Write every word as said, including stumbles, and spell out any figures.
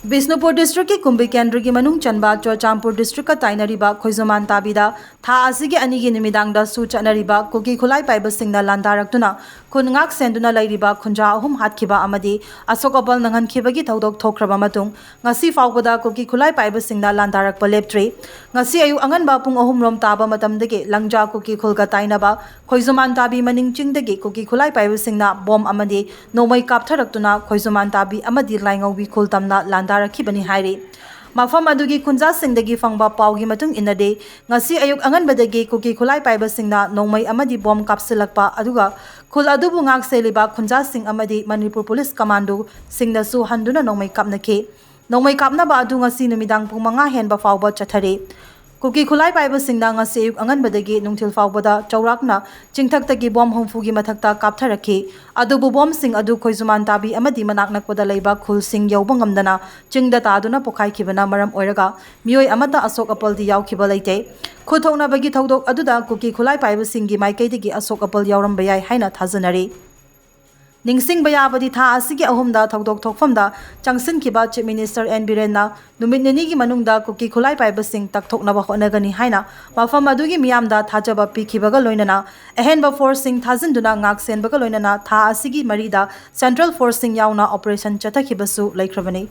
ꯕꯤꯁꯅꯨꯄꯨꯔ ꯗꯤꯁꯇ꯭ꯔꯤꯛꯀꯤ ꯀꯨꯝꯕꯤ ꯀꯦꯟꯗ꯭ꯔꯒꯤ ꯃꯅꯨꯡ ꯆꯟꯕ ꯆꯨꯔꯆꯥꯟꯄꯨꯔ ꯗꯤꯁꯇ꯭ꯔꯤꯛꯀ ꯇꯥꯏꯅꯔꯤꯕ ꯈꯣꯏꯖꯨꯃꯥꯟ ꯇꯥꯕꯤꯗ ꯊꯥ ꯑꯁꯤꯒꯤ ꯑꯅꯤꯒꯤ ꯅꯨꯃꯤꯗꯥꯡꯗꯁꯨ ꯆꯠꯅꯔꯤꯕ ꯀꯨꯀꯤ ꯈꯨꯠꯂꯥꯏ ꯄꯥꯏꯕꯁꯤꯡꯅ ꯂꯥꯟꯗꯥꯔꯛꯇꯨꯅ ꯈꯨꯟ ꯉꯥꯛ ꯁꯦꯟꯗꯨꯅ ꯂꯩꯔꯤꯕ ꯈꯨꯟꯖꯥ ꯑꯍꯨꯝ ꯍꯥꯠꯈꯤꯕ ꯑꯃꯗꯤ ꯑꯁꯣꯛ ꯑꯄꯜ ꯅꯪꯍꯟꯈꯤꯕꯒꯤ ꯊꯧꯗꯣꯛ ꯊꯣꯛꯈ꯭ꯔꯕ ꯃꯇꯨꯡ, ꯉꯁꯤ ꯐꯥꯎꯕꯗ ꯀꯨꯀꯤ ꯈꯨꯠꯂꯥꯏ ꯄꯥꯏꯕꯁꯤꯡꯅ ꯂꯥꯟꯗꯥꯔꯛꯄ ꯂꯦꯞꯇ꯭ꯔꯤ꯫ ꯉꯁꯤ ꯑꯌꯨꯛ ꯑꯉꯟꯕ ꯄꯨꯡ ꯑꯍꯨꯝ ꯔꯣꯝ ꯇꯥꯕ ꯃꯇꯝꯗꯒꯤ ꯂꯪꯖꯥ ꯀꯨꯀꯤ ꯈꯨꯜꯒ ꯇꯥꯏꯅꯕ ꯈꯣꯏꯖꯨꯃꯥꯟ ꯇꯥꯕꯤ ꯃꯅꯤꯡ ꯆꯤꯡꯗꯒꯤ ꯀꯨꯀꯤ ꯈꯨꯠꯂꯥꯏ ꯄꯥꯏꯕꯁꯤꯡꯅ ꯕꯣꯝ ꯑꯃꯗꯤ ꯅꯣꯡꯃꯩ ꯀꯥꯞꯊꯔꯛꯇꯨꯅ ꯈꯣꯏꯖꯨꯃꯥꯟ ꯇꯥꯕꯤ ꯑꯃꯗꯤ ꯂꯥꯏꯉꯧꯕꯤ ꯈꯨꯜ ꯇꯝꯅ ꯂꯥꯟꯗꯥꯔꯛꯈꯤꯕꯅꯤ ꯍꯥꯏꯔꯤ꯫ ꯃꯐꯝ ꯑꯗꯨꯒꯤ ꯈꯨꯟꯖꯥꯁꯤꯡꯗꯒꯤ ꯐꯪꯕ ꯄꯥꯎꯒꯤ ꯃꯇꯨꯡ ꯏꯟꯅꯗꯤ, ꯉꯁꯤ ꯑꯌꯨꯛ ꯑꯉꯟꯕꯗꯒꯤ ꯀꯨꯀꯤ ꯈꯨꯠꯂꯥꯏ ꯄꯥꯏꯕꯁꯤꯡꯅ ꯅꯣꯡꯃꯩ ꯑꯃꯗꯤ ꯕꯣꯝ ꯀꯥꯞꯁꯤꯜꯂꯛꯄ ꯑꯗꯨꯒ ꯈꯨꯜ ꯑꯗꯨꯕꯨ ꯉꯥꯛ ꯁꯦꯜꯂꯤꯕ ꯈꯨꯟꯖꯥꯁꯤꯡ ꯑꯃꯗꯤ ꯃꯅꯤꯄꯨꯔ ꯄꯨꯂꯤꯁ ꯀꯃꯥꯟꯗꯣꯁꯤꯡꯅꯁꯨ ꯍꯟꯗꯨꯅ ꯅꯣꯡꯃꯩ ꯀꯥꯞꯅꯈꯤ꯫ ꯅꯣꯡꯃꯩ ꯀꯥꯞꯅꯕ ꯑꯗꯨ ꯉꯁꯤ ꯅꯨꯃꯤꯗꯥꯡ ꯄꯨꯡ ꯃꯉꯥ ꯍꯦꯟꯕ ꯐꯥꯎꯕ ꯆꯠꯊꯔꯤ꯫ ꯀꯨꯀꯤ ꯈꯨꯠꯂꯥꯏ ꯄꯥꯏꯕꯁꯤꯡꯅ ꯉꯁꯤ ꯑꯌꯨꯛ ꯑꯉꯟꯕꯗꯒꯤ ꯅꯨꯡꯊꯤꯜ ꯐꯥꯎꯕꯗ ꯆꯥꯎꯔꯥꯛꯅ ꯆꯤꯡꯊꯛꯇꯒꯤ ꯕꯣꯝ ꯍꯨꯝꯐꯨꯒꯤ ꯃꯊꯛꯇ ꯀꯥꯞꯊꯔꯛꯈꯤ꯫ ꯑꯗꯨꯕꯨ ꯕꯣꯝꯁꯤꯡ ꯑꯗꯨ ꯈꯣꯏꯖꯨꯃꯥꯟ ꯇꯥꯕꯤ ꯑꯃꯗꯤ ꯃꯅꯥꯛ ꯅꯛꯄꯗ ꯂꯩꯕ ꯈꯨꯜꯁꯤꯡ ꯌꯧꯕ ꯉꯝꯗꯅ ꯆꯤꯡꯗ ꯇꯥꯗꯨꯅ ꯄꯣꯈꯥꯏꯈꯤꯕꯅ ꯃꯔꯝ ꯑꯣꯏꯔꯒ ꯃꯤꯑꯣꯏ ꯑꯃꯠꯇ ꯑꯁꯣꯛ ꯑꯄꯜꯗꯤ ꯌꯥꯎꯈꯤꯕ ꯂꯩꯇꯦ꯫ ꯈꯨꯠ ꯊꯣꯛꯅꯕꯒꯤ ꯊꯧꯗꯣꯛ ꯑꯗꯨꯗ ꯀꯨꯀꯤ ꯈꯨꯠꯂꯥꯏ ꯄꯥꯏꯕꯁꯤꯡꯒꯤ ꯃꯥꯏꯀꯩꯗꯒꯤ ꯑꯁꯣꯛ ꯑꯄꯜ ꯌꯥꯎꯔꯝꯕ ꯌꯥꯏ ꯍꯥꯏꯅ ꯊꯥꯖꯅꯔꯤ꯫ ꯅꯤꯡꯁꯤꯡꯕ ꯌꯥꯕꯗꯤ, ꯊꯥ ꯑꯁꯤꯒꯤ ꯑꯍꯨꯝꯗ ꯊꯧꯗꯣꯛ ꯊꯣꯛꯐꯝꯗ ꯆꯪꯁꯤꯟꯈꯤꯕ ꯆꯤꯐ ꯃꯤꯅꯤꯁꯇꯔ ꯑꯦꯟ ꯕꯤꯔꯦꯟꯅ ꯅꯨꯃꯤꯠ ꯅꯤꯅꯤꯒꯤ ꯃꯅꯨꯡꯗ ꯀꯨꯀꯤ ꯈꯨꯠꯂꯥꯏ ꯄꯥꯏꯕꯁꯤꯡ ꯇꯛꯊꯣꯛꯅꯕ ꯍꯣꯠꯅꯒꯅꯤ ꯍꯥꯏꯅ ꯃꯐꯝ ꯑꯗꯨꯒꯤ ꯃꯤꯌꯥꯝꯗ ꯊꯥꯖꯕ ꯄꯤꯈꯤꯕꯒ ꯂꯣꯏꯅꯅ ꯑꯍꯦꯟꯕ ꯐꯣꯔꯁꯁꯤꯡ ꯊꯥꯖꯤꯟꯗꯨꯅ ꯉꯥꯛ ꯁꯦꯟꯕꯒ ꯂꯣꯏꯅꯅ ꯊꯥ ꯑꯁꯤꯒꯤ ꯃꯔꯤꯗ ꯁꯦꯟꯇ꯭ꯔꯦꯜ ꯐꯣꯔꯁꯁꯤꯡ ꯌꯥꯎꯅ ꯑꯣꯄꯔꯦꯁꯟ ꯆꯠꯊꯈꯤꯕꯁꯨ ꯂꯩꯈ꯭ꯔꯕꯅꯤ꯫